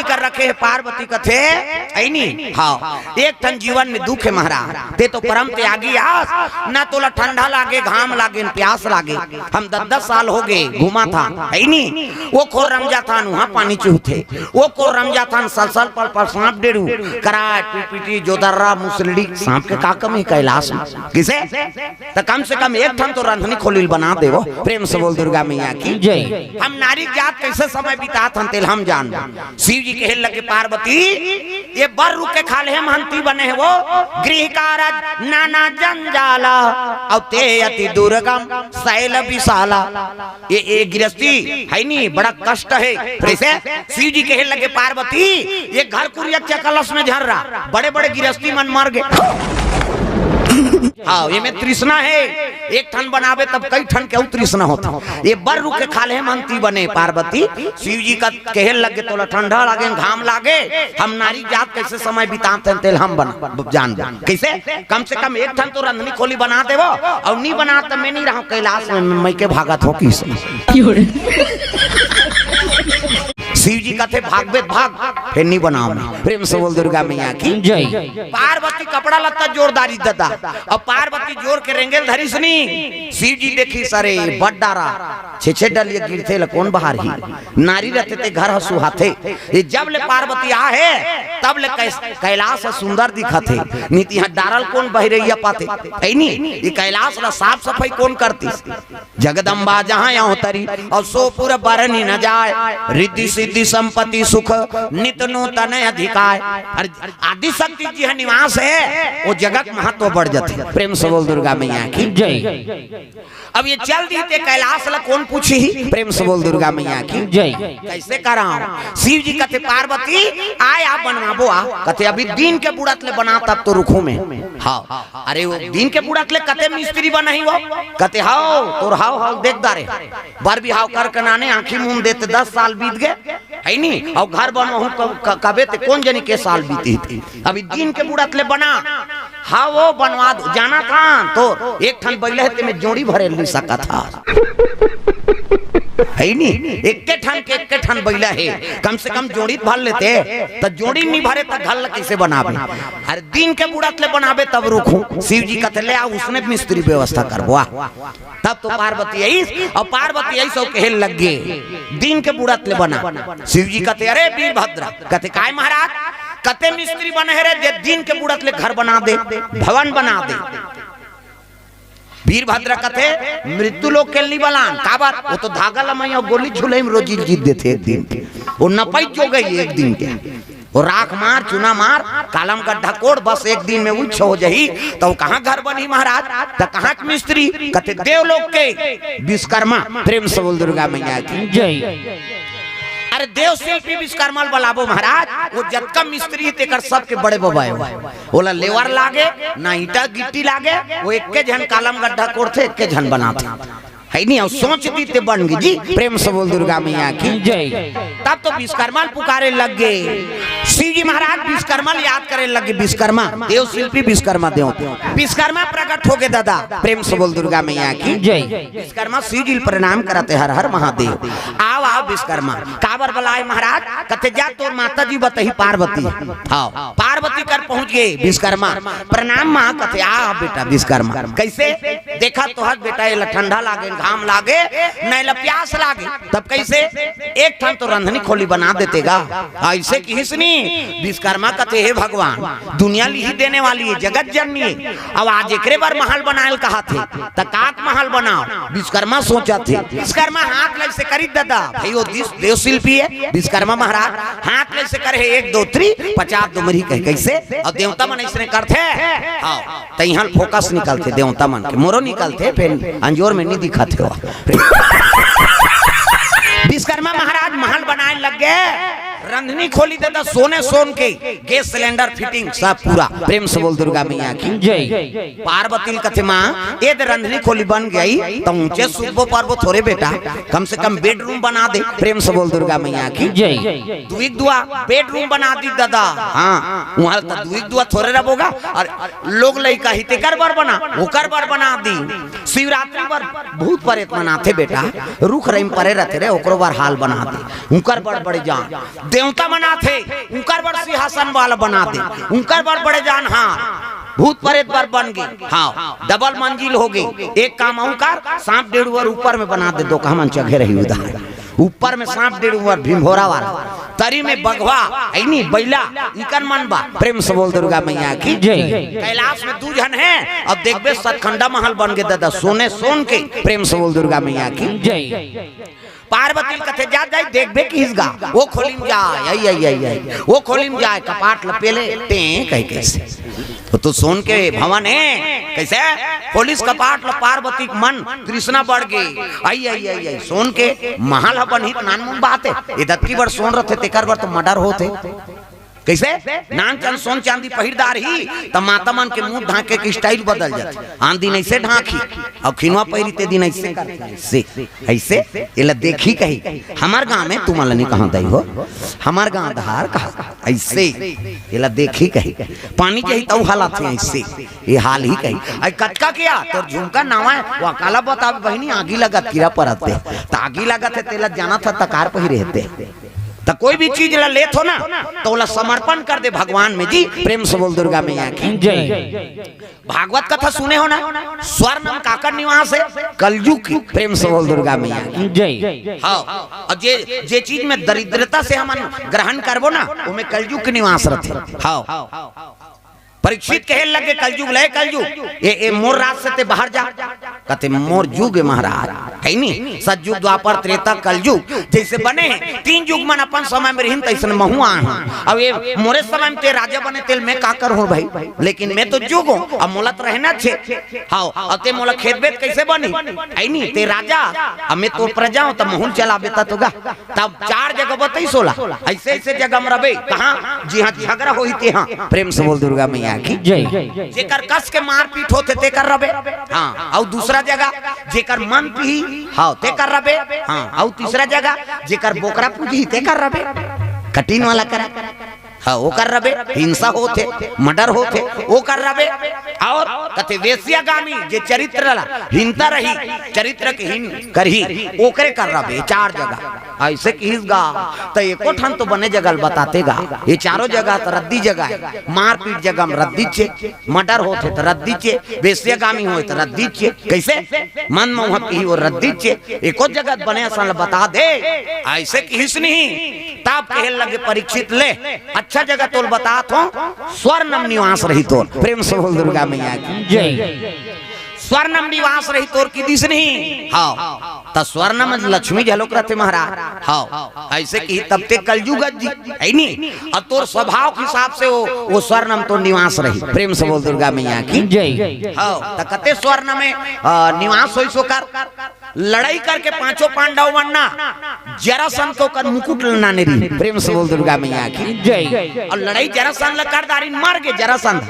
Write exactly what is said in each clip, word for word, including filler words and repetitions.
कर रखे हे पार्वती कथे, ऐनी? हाँ, एक ठन जीवन में दुख हे महाराज, ते तो परम त्यागी आस, ना तोला ठंडा लागे, घाम लागे, न प्यास लागे। हम दस दस साल हो गए घूमा था, ऐनी? वो खोर रम जाथन, वहाँ पानी चूहथे, वो खोर रम जाथन, सल सल पल पल सांप डेड़ू, कराय, पीपीटी, जोदर्रा, मुसलड़ी, सांप के का कमी कैलाश में? किसे? त कम से कम एक ठन तो रंधनी खोली ल बना देवो। प्रेम से बोल दुर्गा मैया की। जय। हम नारी जात कैसे समय बितात हन तेल हम जान। शिव जी कहे लगे पार्वती, ये बर रुख के खाल्हे महंती बने हे वो, गृह कारज नाना जंजाला, अउ ते अति दुर्गम शैल विशाला। ये, ये गिरस्ती हे नी, बड़ा कष्ट हे। कैसे? शिव जी कहे लगे पार्वती, ये घर कुरिया चकलस में झर रहा, बड़े बड़े गिरस्ती मन मर गए। हाँ, ये में तृष्णा हे, एक ठन बनावे तब कई ठन के अउ तृष्णा होता। ये बर रुख के खाल्हे महंती बने पार्वती। शिव जी का कहे लगे तोला ठंडा लागे, घाम लागे, हम नारी जात कैसे समय बिताते हैं तेल हम बना जान दे। कैसे? कम से कम एक ठन तो रंधनी खोली बना देवो, अउ नी बना त मैं नी रहूं कैलाश में, मैं के भागत हो किस। शिव जी कथे भागबे त भाग, फेर नी बनाओ मैं। प्रेम से बोल दुर्गा मैया की। जय। पार्वती कपड़ा लत्ता जोरदारी ददा, अउ पार्वती जोर के रेंगेल धरिस नी। शिव जी देखिस अरे बड़ डारा, छे छे डलिया गिरथे ल कोन बहारही? नारी रहते ते घर ह सुहाथे। ये जब ले पार्वती आ हे, तब ले कैस-, कैलाश ह सुंदर दिखत हे। नी त इहाँ डारा ल कोन बहिरैया पाते? हे नी? ये कैलाश ला साफ सफाई कोन करतिस? जगदम्बा जहाँ अवतरी, अउ सो पुर बरनि न जाय। रिद्धि सिद्धि संपत्ति सुख, नित नूतन अधिकाय। अरे आदि शक्ति जिहाँ निवास हे, वो जगह के महत्व बढ़ जाथे। प्रेम से बोल दुर्गा मैया की। जय। अब ये चल दिस ते कैलाश ला कोन पूछही? प्रेम से बोल दुर्गा मैया की। जय। कैसे कराओ? शिव जी कथे पार्वती, आय आप बनवाबो आ। कथे अभी दिन के बुड़त ले बना तब तो रुखूं मैं। हाँ। अरे वो दिन के बुड़त ले कते मिस्त्री बनही वो? कथे हव, तोर हव, हव, देख दारे। बर बिहाव कर के नाने आँखी मूंद देते दस साल बीत गए, हे नी? अउ घर बनवाहूं क-, क-, कबे ते कोन जनी के साल बीती। अभी दिन के बुड़त ले बना, हाँ वो बनवा दो, जाना था तो एक ठन बैला हे ते में जोड़ी भरे नी सकत हा। हे नी? एक्के ठन के एक्के ठन बैला हे, कम से कम जोड़ी भर लेते, त जोड़ी नी भरे त घर ला कैसे बनाबे? अरे दिन के बुड़त ले बनाबे तब रुखूं। शिव जी कथे ले आ, उसने मिस्त्री व्यवस्था करबो आ। तब तो पार्वती आइस, अउ पार्वती आइस अउ कहे लगे, दिन के बुड़त ले बना। शिव जी कथे अरे वीरभद्र, कथे काय महाराज? कते मिस्त्री बने हे रे जे दिन के बुड़त ले घर बना दे, भवन बना दे। वीरभद्र कथे मृत्यु लोक के नी बलान, काबर? वो तो धागा लमई अउ गोली झुलई में रोजी जीत देथे एक दिन के। वो नपई जो गई एक दिन के। वो राख मार, चूना मार, कालम गड्ढा कोड़, बस एक दिन में उच्च हो जाही, त वो कहाँ घर बनही महाराज? त कहाँ के मिस्त्री? कथे देवलोक के विश्वकर्मा। प्रेम से बोल दुर्गा मैया की। जय। अरे देव शिल्पी विश्वकर्मा ल बलाबो महाराज, वो जतका मिस्त्री हे तेकर सबके बड़े बबा हे। ओला लेवर लागे, ना ईंटा गिट्टी लागे, वो एक्के झन कालम गड्ढा कोड़थे, एक्के झन बनाथे। हे नी? अउ सोच दिस ते बन गे जी। प्रेम से बोल दुर्गा मैया की। जय। तब तो विश्वकर्मा ल पुकारे लग गे। शिव जी महाराज विश्वकर्मा ल याद करे लग गे, विश्वकर्मा, देव शिल्पी विश्वकर्मा देव। विश्वकर्मा प्रकट हो गे ददा। प्रेम से बोल दुर्गा मैया की। जय। विश्वकर्मा शिव जी ल प्रणाम करत हे, हर हर महादेव। आव, आव विश्वकर्मा। काबर बलाय महाराज? कथे जा तोर माता जी बतही पार्वती। हाँ, पार्वती कर पहुँच गे विश्वकर्मा। प्रणाम माँ। कथे आ बेटा विश्वकर्मा। कैसे? देखा तो हस बेटा, एला ठंडा लागे, घाम लागे, न एला प्यास लागे, तब कैसे? एक ठन तो रंधनी खोली बना देते गा। अइसे किहिस नी, विश्वकर्मा कथे हे भगवान, दुनिया लिही देने वाली हे, जगत जननी हे, अब आज एकरे बर महल बनायल कहाथे, त काक महल बनाव? विश्वकर्मा सोचथे। विश्वकर्मा हाथ ल अइसे करिस ददा, भई वो दिस-, देव शिल्पी हे विश्वकर्मा महाराज, हाथ ल अइसे करे हे, एक दो तीन, पचास डुमरी कहे, कैसे? अउ देवता मन अइसने करथे। हाँ, त इहाँ फोकस निकलथे देवता मन के, मोरो निकलथे, फेर अंजोर में नी दिखत हे। विश्वकर्मा महाराज महल बनाए लग गे, रंधनी खोली दे त सोने सोन के, गैस सिलेंडर फिटिंग सब पूरा। प्रेम से बोल दुर्गा मैया की। जय। पार्वती ल कथे माँ, ए दे रंधनी खोली बन गई, त ऊंचे सुतबो परबो थोरे बेटा, कम से कम बेडरूम बना दे। प्रेम से बोल दुर्गा मैया की। जय। दुई दुआ बेडरूम बना दिस ददा। हाँ, वहाँ त दुई दुआ थोरे रबो गा, अउ लोग लइका ही तेकर बर बना, ओकर बर बना दिस। शिवरात्रि बर भूत परेत मन आथे बेटा, रुख रही म परे रथे रे, ओकरो बर हाल बना दिस, उंकर बर बड़े जान। देवता मन आथे, उंकर बर सिंहासन वाला बना दे, उंकर बर बड़े जानहार, भूत परेत बर बन गे। हाँ, डबल मंजिल हो गे। एक काम अउ कर, सांप डेढ़ ऊपर में बना दे, दो कहमन चघे रही उधार। ऊपर में सांप डेढ़ ऊपर भीमभोरा वाला, तरी में बघवा, ऐनी बैला, इकन मन बा। प्रेम से बोल दुर्गा मैया की। जय। कैलाश में दू झन हे, अब देखबे सतखंडा महल बन गे दादा, सोने सोन के। प्रेम से बोल दुर्गा मैया की। जय। पार्वती ल कथे, "जा, जाई, देखबे किहिस गा, वो खोली म जाय, आई, आई, आई, आई, वो खोली म जाय, कपाट ल पेले, टें," कहि कइसे। तो, तो सोन के भवन हे, कइसे? खोलिस कपाट ल पार्वती के मन, तृष्णा बढ़ गे, आई, आई, आई, आई, सोन के महल ह बनही त नानमुन बात हे, ए दतकी बर सोन रथे, तेकर बर तो मर्डर होथे। कइसे? नानचन सोन चांदी पहिर डारही, त माता मन के मुंह ढांके के स्टाइल बदल जाथे। आन दिन अइसे ढांकही, अउ खिनवा पहिरी ते दिन अइसे करही। अइसे, अइसे, एला देखही कही। हमर गांव में तुमन ल नइ कहंव दई हो, हमर गांव धार कहा, अइसे, एला देखही कही। पानी जाही तउ हालत हे अइसे, ए हाल ही कही। अइ कतका के आ, तोर झुमका नवा हे, वो काला बताबे बहिनी, आगी लगत कीरा परत हे। त आगी लगत हे, तेला जानत ह, तकार पहिरे हे ते। त कोई भी चीज ला लेत हो ना, त ओला समर्पण कर दे भगवान में जी। प्रेम से बोल दुर्गा मैया की। जय। भागवत कथा सुने हो ना, स्वर्णम काकर निवास हे, कलजुग की। प्रेम से बोल दुर्गा मैया की। जय। हाँ, अउ जे, जे चीज में दरिद्रता से हमन ग्रहण करबो ना, ओमे कलजुग के निवास रथे। हाँ। परीक्षित कहे लगे कलजुग ल, "ए कलजुग, ए, ए मोर राज से ते बाहर जा।" कथे, "मोर जुग ए महाराज, हे नी? सतजुग, द्वापर, त्रेता, कलजुग जइसे बने हे, तीन जुग मन अपन समय में रहिन, तइसन महूं आए हंव। अब ए मोरे समय में ते राजा बने, तेल मैं का करहूं भाई? लेकिन मैं तो जुग हंव, अब मोला तो रहना छे। हाव, अब ते मोला खेदबे त कइसे बनही? हे नी? ते राजा, अब मैं तो प्रजा हंव, त महूं ल चलाबे त तो गा।" तब चार जगह बतइस ओला, अइसे अइसे जगह म रबे, कहाँ जिहाँ झगड़ा होही तिहाँ। प्रेम से बोल दुर्गा मैया की। जय। जेकर कस के मारपीट होथे तेकर रबे। हाँ, अउ दूसरा जगह जेकर मन पीही, हाँ, तेकर रबे। हाँ, अउ तीसरा जगह जेकर बोकरा पूजही तेकर रबे। कटिन वाला करा। हाँ, ओकर रबे, हिंसा होथे, मर्डर होथे, ओकर रबे। अउ कथे वेश्यागामी, जे चरित्र ला हीनता रही, चरित्र के हीन करही, ओकरे कर रबे, चार जगह। अइसे किहिस गा, त एको ठन तो बने जगह ल बताते गा। ए चारों जगह त रद्दी जगह हे। मारपीट जगह म रद्दीच हे, मर्डर होथे त रद्दीच हे, वेश्यागामी होय त रद्दीच हे। कइसे? मन म उहाँ किही वो रद्दीच हे, एको जगह बने असन ल बता दे। अइसे किहिस नहीं, तब कहे लगे परीक्षित ले, अच्छा जगह तोल बतात हंव, स्वर्णम निवास रही तोर। प्रेम से बोल दुर्गा मैया की। जय। स्वर्णम निवास रही तोर किहिस नहीं। हाँ, त स्वर्णम लक्ष्मी घलोक रथे महाराज। हाँ, अइसे किही तब ते कलजुग जी, हे नी? अउ तोर स्वभाव के हिसाब से वो, वो स्वर्णम तोर निवास रही। प्रेम से बोल दुर्गा मैया की। जय। हाँ, त कते स्वर्णम, अ, निवास होइस ओकर। लड़ई करके पांचों पांडव मन ना जरासंध के ओकर मुकुट ल नाने रहिन। प्रेम से बोल दुर्गा मैया की। जय। अउ लड़ई जरासंध ल कर डारिन, मर गे जरासंध,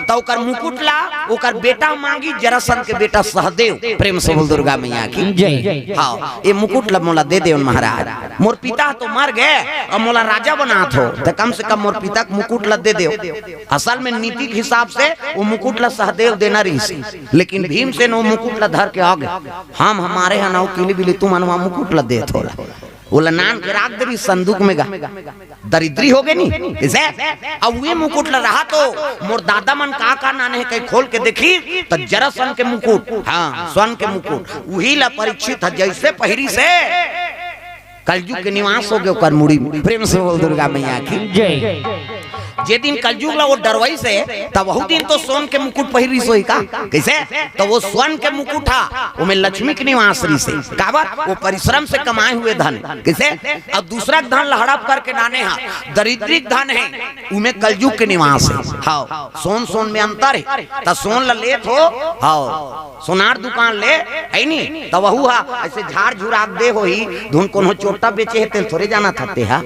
त ओकर मुकुट ला ओकर बेटा मांगिस, जरासंध के बेटा सहदेव। प्रेम से बोल दुर्गा मैया की। जय। हाँ, ए मुकुट ल मोला दे देवन महाराज, मोर पिता तो मर गे, अब मोला राजा बनात हो, त कम से कम मोर पिता के मुकुट ल दे देव। असल में नीति के हिसाब से वो मुकुट ल सहदेव देना रहिस, लेकिन भीमसेन वो मुकुट ल धर के आ गे। हम हमारे हन अउ किली बिली तुमन वहाँ मुकुट ल देत हो ला। ओला नान के राख देबे संदूक में गा। दरिद्री हो गे नी। कइसे? अब उही मुकुट ल रहा तो मोर दादा मन का का नाने हे कहीं खोल के देखिस त जरासंध के मुकुट, हाँ, स्वर्ण के मुकुट, उही ला परीक्षित ह जइसे पहिरिस हे, कलजुग के निवास हो गे ओकर मुड़ी में। प्रेम से बोल दुर्गा मैया की। जय। जे दिन कलजुग ला वो डरवइस हे, तब वहू दिन तो सोन के मुकुट पहिरिस होही का? कइसे? त वो स्वर्ण के मुकुट हा, ओमे लक्ष्मी के निवास रहिस हे। काबर? वो परिश्रम से कमाए हुए धन। कइसे? अउ दूसरा के धन ल हड़प करके नाने हा, दरिद्री के धन हे, उमे कलजुग के निवास हे। हाँ, सोन सोन में अंतर हे। त सोन ल लेत हो, हाँ, सोनार दुकान ले, हे नी? त वहू हा अइसे झार झुराक दे होही, धुन कोनो चोट्टा बेचे हे, तेल थोरे जानत हस ते हा।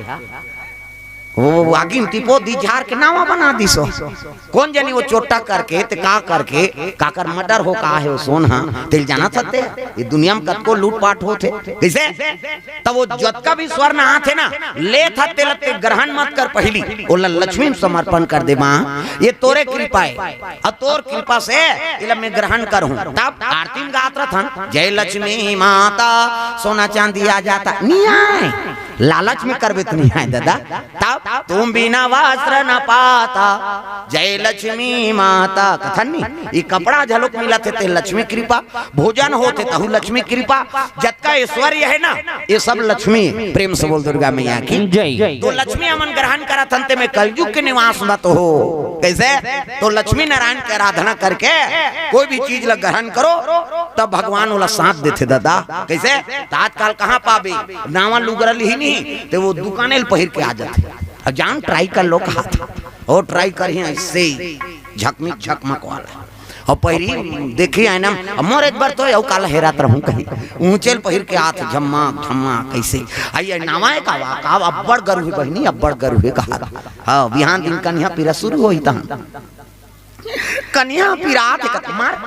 वो आगी म टिपो दिस, झार के नावा बना दिस हो। कोन जनी वो चोट्टा करके, ते का करके, काकर मर्डर हो का हे वो सोन हा, तेल जानत हस ते हा। ए दुनिया में कतको लूटपाट होथे। कइसे? त वो जतका भी स्वर्ण आथे ना, लेत हस तेला ते ग्रहण मत कर पहिली, ओला लक्ष्मी म समर्पण कर दे, माँ, ए तोरे कृपा हे, अउ तोर कृपा से एला मैं ग्रहण करहूँ। तब आरती म गात रथन, "जय लक्ष्मी माता, सोना चांदी आ जाता, नी आय।" लालच में करबे त नहीं आय दादा। तब तुम बिना वस्त्र न पाता, जय लक्ष्मी माता। कथन नहीं, ये कपड़ा झलक मिलत हे ते लक्ष्मी कृपा, भोजन होत हे तहू लक्ष्मी कृपा, जतका ऐश्वर्य हे ना, ये सब लक्ष्मी। प्रेम से बोल दुर्गा मैया की जय। तो लक्ष्मी हमन ग्रहण करत हन, ते में कलयुग के निवास मत हो। कैसे? तो लक्ष्मी नारायण के आराधना करके कोई भी चीज ला ग्रहण करो, तब भगवान ओला साथ देथे दादा। कैसे? त आजकल कहाँ पाबे? नावा लुगरा लिही नहीं, ते वो दुकाने ल पहिर के आ जाथे। अब जान try कर लो कहा था, और try करिहे ऐसे ही झकमिक झकमक वाला। और पहिरी देखी आईना, अब मोर एक बार तो यऊ काला हेरात रहूं कहीं, ऊंचे ल पहिर के आत झम्मा झम्मा कैसे। आई नावा है का वा, का अब्बड़ गरु है बहिनी, अब्बड़ गरु है कहा। हाँ, बिहान दिन कनिहा पीरा शुरू होई तहन। कनिहा पिरात हे कत मार,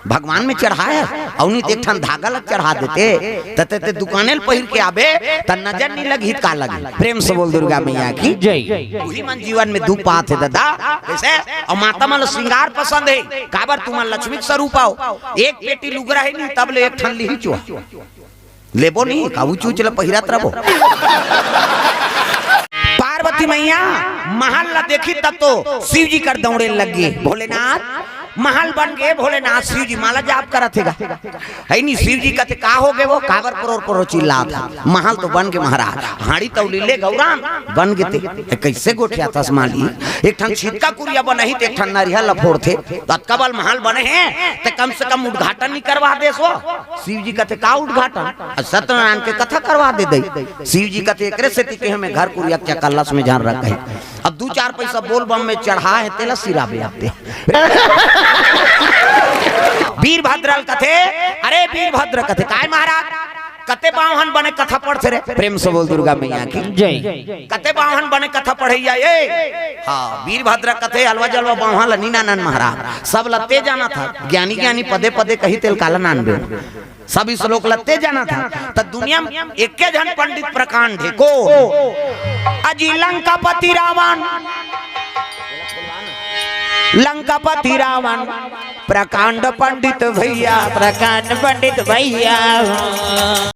भगवान में चढ़ाए हे, अउ नहीं त एक ठन धागा लग चढ़ा देते, त ते, ते दुकाने ल पहिर के आबे, त नजर नहीं लगही त का लगही? प्रेम से बोल दुर्गा मैया की जय। उही मन जीवन में दुख पात हे दादा। कैसे? अउ माता मन ल श्रृंगार पसंद हे, काबर तुमन लक्ष्मी के स्वरूप आओ। एक पेटी लुगरा हे नहीं, तब ले एक ठन लिही चुहा। लेबो नहीं, काऊ चूच ल पहिरत रबो। पार्वती मैया महल ला देखी तब तो शिव जी कर दौड़े लग गए। भोलेनाथ महल बन गए, भोलेनाथ शिव जी माला जाप करत हे गा। है नहीं, शिव जी कथे का हो गए वो, काबर परोर परोर चिल्लात हे? महल तो बन गए महाराज, हाड़ी तौली ले गौराम बन गए ते। ए, कैसे गोठिया तस माली, एक ठन छिटका कुरिया बनही ते एक ठन नरिहा ल फोड़थे, तो अतका बल महल बने हे, ते कम से कम उद्घाटन नहीं करवा देस वो। शिव जी कथे का उद्घाटन? अ सत्यनारायण के कथा करवा दे दई। शिव जी कथे एकरे सेती के हमें घर कुरिया के कलश में जान रख गई। अब दू चार पैसा बोल बम में चढ़ा हे तेला सिराबे आते। वीरभद्र ल कथे, अरे वीरभद्र कथे, काय महाराज? कते बावहन बने कथा पढ़थे रे? प्रेम से बोल दुर्गा मैया की जय। कते बावहन बने कथा पढ़ैया ए। हाँ, वीरभद्र कथे अलवा जलवा बावहन ल नी नानन महाराज, सब लत्ते जानत हे। ज्ञानी ज्ञानी पदे पदे कही तेल काला नानबे। सब श्लोक लत्ते जानत हे। त दुनिया में एके झन पंडित प्रकांड हे, को? अजी लंकापति रावण, लंकापति रावण, प्रकांड पंडित भैया, प्रकांड पंडित भैया।